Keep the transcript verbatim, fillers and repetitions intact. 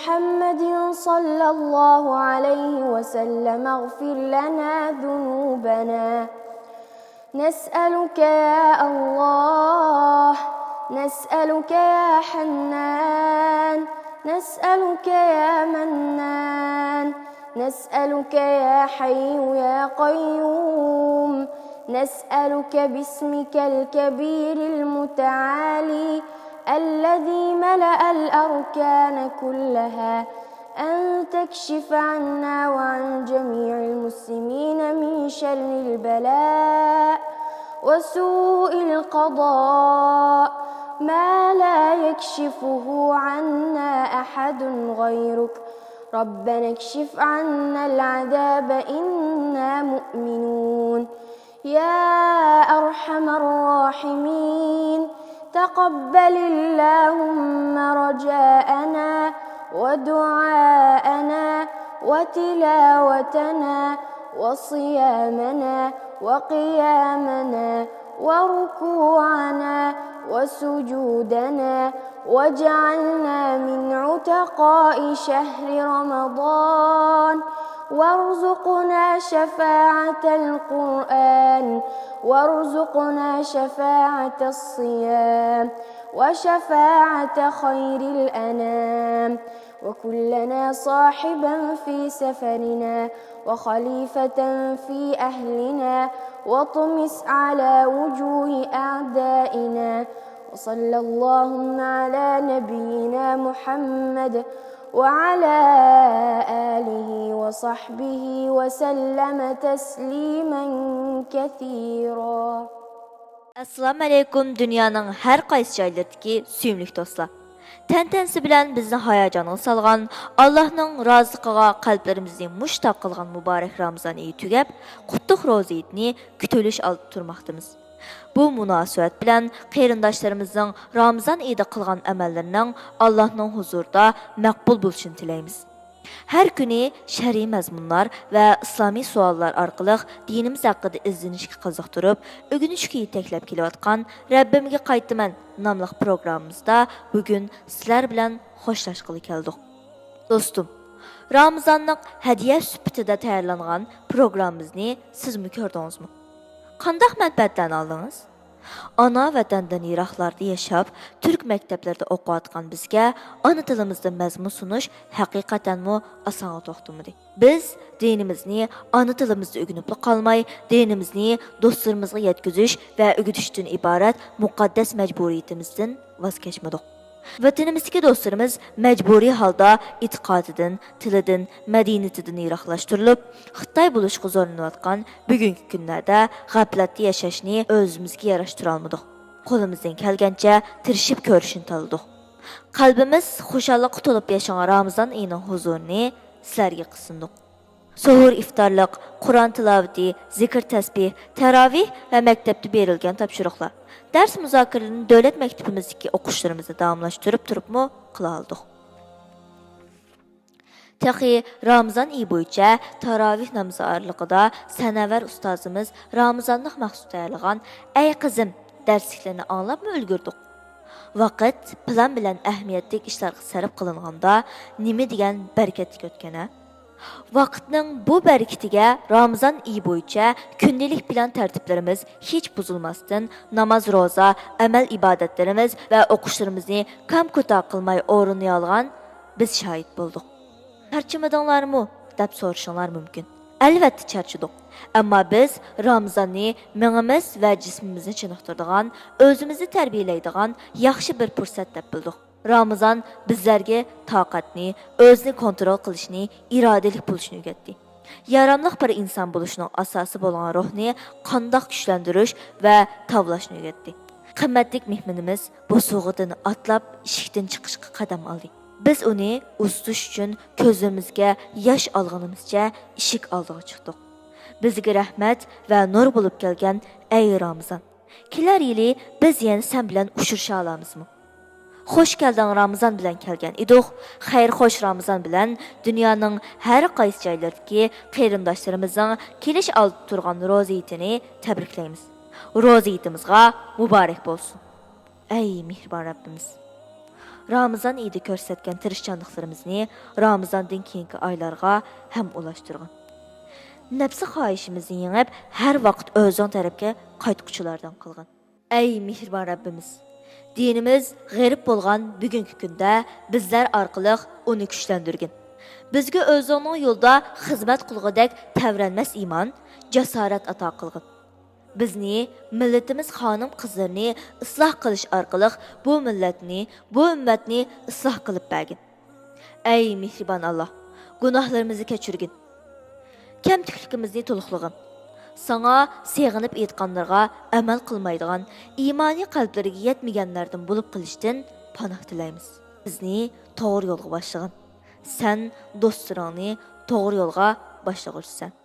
محمد صلى الله عليه وسلم اغفر لنا ذنوبنا. نسألك يا الله، نسألك يا حنان، نسألك يا منان، نسألك يا حي يا قيوم، نسألك باسمك الكبير المتعالي الذي ملأ الأركان كلها أن تكشف عنا وعن جميع المسلمين من شر البلاء وسوء القضاء ما لا يكشفه عنا أحد غيرك. ربنا اكشف عنا العذاب إنا مؤمنون. يا أرحم الراحمين، تقبل اللهم رجاءنا ودعاءنا وتلاوتنا وصيامنا وقيامنا وركوعنا وسجودنا، واجعلنا من عتقاء شهر رمضان، وارزقنا شفاعة القرآن، وارزقنا شفاعة الصيام، وشفاعة خير الأنام، وكن لنا صاحبا في سفرنا، وخليفة في أهلنا، واطمس على وجوه أعدائنا. وصلى اللهم على نبينا محمد وعلى آله وصحبه وسلم تسليما كثيرا. ئەسسالامۇ ئەلەيكۇم، دۇنيانىڭ ھەر قايسى جايلىرىدىكى سۆيۈملۈك دوستلار. تەنتەنىسى بىلەن بىزنى ھاياجانغا سالغان، ئاللاھنىڭ رازىلىقىغا قەلبلىرىمىزنى مۇشتاق قىلغان مۇبارەك رامىزان ئېيى تۈگەپ، قۇتلۇق روزا ھېيتىنى كۈتۈۋېلىش ئالدىدا تۇرماقتىمىز. بۇ مۇناسىۋەت بىلەن قېرىنداشلىرىمىزنىڭ رامىزان ئېيىدا قىلغان ئەمەللىرىنىڭ ئاللاھنىڭ ھۇزۇرىدا مەقبۇل بولۇشىنى تىلەيمىز. ھەر كۈنى شەرئىي مەزمۇنلار ۋە ئىسلامىي سوئاللار ئارقىلىق دىنىمىز ھەققىدە ئىزدىنىشكە قىزىقتۇرۇپ، ئۆگىنىشكە يېتەكلەپ كېلىۋاتقان رەببىمگە قايتىمەن ناملىق پروگراممىمىزدا بۈگۈن سىلەر بىلەن خوشلاشقىلى كەلدۇق. دوستۇم، رامىزانلىق ھەدىيە سۈپىتىدە تەييارلانغان پروگراممىمىزنى سىزمۇ كۆردىڭىزمۇ؟ قانداق مەنپەئەتلەرنى ئالدىڭىز؟ ئانا ۋەتەندىن يىراقلاردا ياشاپ، تۈرك مەكتەپلىرىدە ئوقۇۋاتقان بىزگە ئانا تىلىمىزدا مەزمۇن سۇنۇش ھەقىقەتەنمۇ ئاسانغا توختىمىدى. بىز دىنىمىزنى ئانا تىلىمىزدا ئۆگىنىپلا قالماي، دىنىمىزنى دوستلىرىمىزغا يەتكۈزۈش ۋە ئۆگىتىشتىن ئىبارەت مۇقەددەس مەجبۇرىيىتىمىزدىن ۋاز كەچمىدۇق. ۋەتىنىمىزدىكى دوستلىرىمىز مەجبۇرىي ھالدا ئېتىقادىدىن، تىلىدىن، مەدەنىيىتىدىن يىراقلاشتۇرۇلۇپ، خىتاي بولۇشقا زورلىنىۋاتقان بۈگۈنكى كۈنلەردە غەپلەتتە ياشاشنى ئۆزىمىزگە ياراشتۇرالمىدۇق. قولىمىزدىن كەلگەنچە تىرىشىپ كۆرۈشنى تاللىدۇق. قەلبىمىز خۇشاللىققا تولۇپ ياشىغان رامىزان ئېيىنىڭ ھۇزۇرىنى سىلەرگە قىسىندۇق. سوھۇر ئىفتارلىق، قۇرئان تىلاۋىتى، زىكىر تەسبىھ، تاراۋىھ ۋە مەكتەپتە بېرىلگەن تاپشۇرۇقلار، دەرس مۇزاكىرىلىرىنى دۆلەت مەكتىپىمىزدىكى ئوقۇشلىرىمىزدا داۋاملاشتۇرۇپ تۇرۇپمۇ قىلالىدۇق. تېخى رامىزان ئېيى بويىچە تاراۋىھ نامىزى ئارىلىقىدا سەنەۋەر ئۇستازىمىز رامىزانلىق مەخسۇس تەييارلىغان ئەي قىزىم دەرسلىكلىرىنى ئاڭلاپمۇ ئۈلگۈردۇق. ۋاقىت پىلان بىلەن ئەھمىيەتلىك ئىشلارغا سەرپ قىلىنغاندا نېمە دېگەن بەرىكەتلىك ئۆتكەن ھە؟ ۋاقىتنىڭ بۇ بەرىكىتىگە رامىزان ئېيى بويىچە كۈندىلىك پىلان تەرتىپلىرىمىز ھېچ بۇزۇلماستىن، ناماز، روزا، ئەمەل ئىبادەتلىرىمىز ۋە ئوقۇشلىرىمىزنى كەم كۆتا قىلماي ئورۇنلىيالىغان بىز شاھىت بولدۇق. چارچىمىدىڭلارمۇ؟ دەپ سورىشىڭلار مۇمكىن. ئەلۋەتتە چارچىدۇق. ئەمما بىز رامىزاننى مېڭىمىز ۋە جىسمىمىزنى چېنىقتۇرىدىغان، ئۆزىمىزنى تەربىيەلەيدىغان ياخشى بىر پۇرسەت دەپ بىلدۇق. رامىزان بىزلەرگە تاقەتنى، ئۆزىنى كونترول قىلىشنى، ئىرادىلىك بولۇشنى ئۆگەتتى. ياراملىق بىر ئىنسان بولۇشنىڭ ئاساسى بولغان روھنى قانداق كۈچلەندۈرۈش ۋە تاۋلاشنى ئۆگەتتى. قىممەتلىك مېھمىنىمىز بوسۇغىدىن ئاتلاپ ئىشىكتىن چىقىشقا قەدەم ئالدى. بىز ئۇنى ئۇزىتىش ئۈچۈن كۆزلىرىمىزگە ياش ئالغىنىمىزچە ئىشىك ئالدىغا چىقتۇق. بىزگە رەھمەت ۋە نۇر بولۇپ كەلگەن ئەي رامىزان! كېلەر يىلى بىز يەنە سەن بىلەن ئۇچرىشالامىزمۇ؟ خوش كەلدىڭ رامىزان بىلەن كەلگەن ئىدۇق. خەير خوش رامىزان بىلەن دۇنيانىڭ ھەر قايسى جايلىرىدىكى قېرىنداشلىرىمىزنىڭ كېلىش ئالدىدا تۇرغان روزا ھېيتىنى تەبرىكلەيمىز. روزا ھېيتىمىزغا مۇبارەك بولسۇن! ئەي مېھرىبان رەببىمىز! رامىزان ئېيىدا كۆرسەتكەن تىرىشچانلىقلىرىمىزنى رامىزاندىن كېيىنكى ئايلارغا ھەم ئۇلاشتۇرغىن. نەپسى خاھىشىمىزنى يېڭىپ، ھەر ۋاقىت ئۆزۈڭ تەرەپكە قايتقۇچىلاردىن قىلغىن. ئەي مېھرىبان رەببىمىز! دىنىمىز غېرىب بولغان بۈگۈنكى كۈندە بىزلەر ئارقىلىق ئۇنى كۈچلەندۈرگىن. بىزگە ئۆزۈڭنىڭ يولىدا خىزمەت قىلغۇدەك تەۋرەنمەس ئىمان، جاسارەت ئاتا قىلغىن. بىزنى، مىللىتىمىز خانىم-قىزلىرىنى ئىسلاھ قىلىش ئارقىلىق بۇ مىللەتنى، بۇ ئۈممەتنى ئىسلاھ قىلىپ بەرگىن. ئەي مېھرىبان ئاللا، گۇناھلىرىمىزنى كەچۈرگىن. كەمتۈكلۈكىمىزنى تولۇقلىغىن. ساڭا سېغىنىپ ئېيتقانلىرىغا ئەمەل قىلمايدىغان، ئىمانى قەلبلىرىگە يەتمىگەنلەردىن بولۇپ قېلىشتىن پاناھ تىلەيمىز. بىزنى توغرا يولغا باشلىغىن. سەن دوستلىرىڭنى توغرا يولغا باشلىغۇچىسەن.